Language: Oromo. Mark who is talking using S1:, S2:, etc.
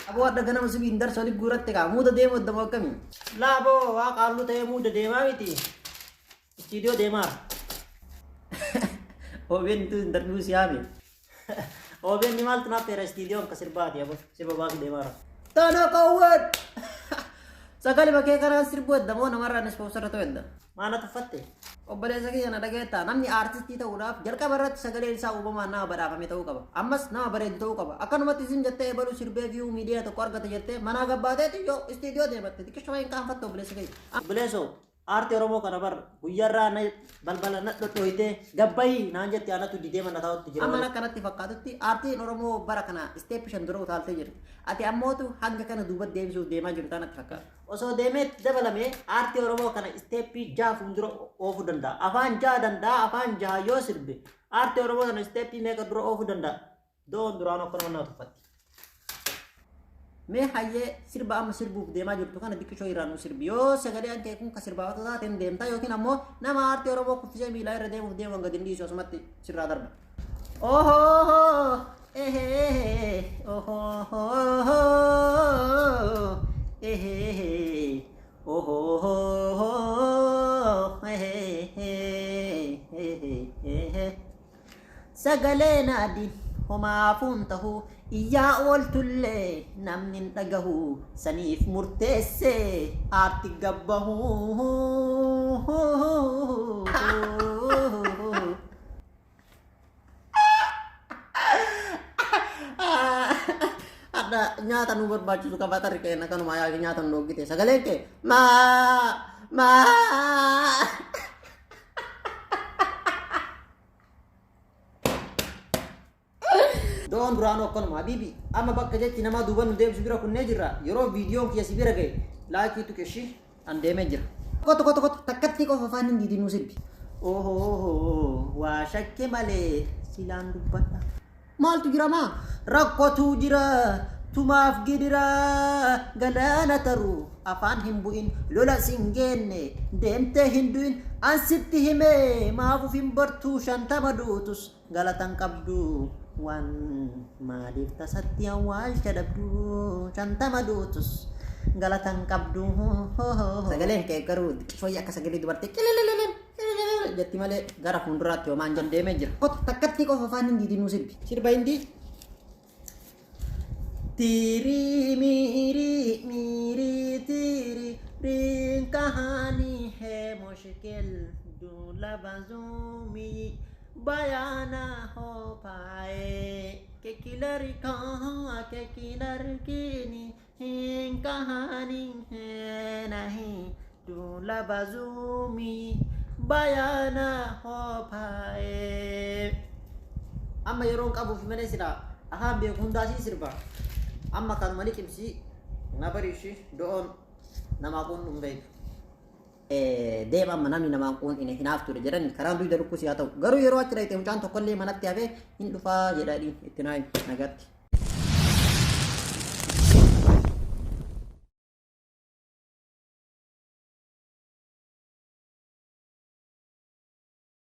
S1: Aboo adda ganama subiin darsa oli guuratte kaa muuda deemu edda moo akkami?
S2: Laa aboo waa qaalluu ta'ee muuda deemaa miti. Istiidiyoo deemaara.
S1: OBN tu interview si yaame.
S2: OBN maaltu naaf ta'eera istiidiyoon ka sirbaati aboo sirba baasu deemaara.
S1: Tana qawween! Sagaluma kee kanaan sirbuu edda moo namarraan ispoonsara ta'u edda?
S2: Maa na tuffatte?
S1: Obboleessa kiyya na dhageettaa? Namni aartistii ta'uudhaaf jalqaba irratti sagaleen isaa uumamaan nama badhaafame ta'uu qaba. Ammas nama bareedu ta'uu qaba. Akkanumatti isin jettee ebalu sirbee viyuu miidiyaa tokko argata jettee manaa gabbaateeti yoo istiidiyoo deematte xiqqishuma hin qaanfattu obboleessa kiyya.
S2: Obboleessoo aartii Oromoo kana bar guyyarraa na balbala na dhodhooytee gabbayii naan jetti anatu didee mana taa'utti jira
S1: Amma
S2: malee.
S1: akka natti fakkaatutti aartiin Oromoo bara kana isteeppi 5 dura utaaltee jirti. Ati ammootu hanga kana duubatti deebisuuf deemaa jirta natti fakkaata.
S2: Osoo deemee itti dabalamee aartii Oromoo kana isteeppii 6 fuuldura oofuu danda'a. Afaan 6 danda'a, afaan 6 yoo sirbe aartii Oromoo kana isteeppii meeqa dura oofuu danda'a? Doon duraanuu akkanuma nama tuffatti.
S1: Mee hayyee sirba amma sirbuuf deemaa jirtu kana diqqishoo irraa nu sirbi. Yoo sagaleen kee kun ka sirbaafatu taate hin deemta yookiin ammoo nama aartii Oromoo kuffisee miilaa irra deemuuf deemu hanga dindiisu asumatti sirraa darba. Ohoo ehee ohoo ehee ohoo ehee ehee Sagaleen adii homaafuu hin tahu iyyaa ooltullee namni hin dhagahu saniif murteesse aarti gabbahu. Hadha nyaata nu barbaachisu qaba tarri keenya kanuma yaa nyaata nu dhoggite sagaleen kee maa maa. Doon duraanuu akkanuma habiibi amma bakka jechi namaa duuba nu deemsu bira kunnee jirra yeroo viidiyoon kiyya si bira gahe laayikii tuqi ishii an deemee jira. Kotu kotu kotu takkattii qofa afaan hin diidin nuu sirbi.
S2: Ohoo waa shakke malee silaan dubbadha.
S1: Maaltu jira maa?
S2: Rakkotu jira tumaaf gidira galaana taru afaan hin bu'in lola sin geenne deemtee hin du'in an sitti hime maaf uf hin bartu 50 duutus galata hin qabdu waan maaliif tasatti awwaalcha dhabdu 50 duutus galata hin qabdu.
S1: Sagaleen kee garuu xiqqishoo akka sagalee dubartii qililililil jetti malee gara fuulduraatti homaan jan deemee jira. Kotu takkattii qofa afaan hindiitiin nuu sirbi. Sirba hindii.
S2: Tiri miri miri tiri rin kahani hai mushkil dula bazumi bayana ho pae ke kilar kahan ke kilar kini hin kahani hai nahi dula bazumi bayana ho pae.
S1: Amma yeroon qabuuf malee silaa afaan beeku hundaa sii sirba. Amma kanuma liqimsii na bari ishii do'oon namaa kun hin beektu. Deema amma namni namaan kun hin hinaaftuudha jedhan karaan duyda lukkuu si haa ta'u. Garuu yeroo achi dhaqxe mucaan tokkollee manatti hafee hin dhufaa jedhanii itti naa himi nagaatti.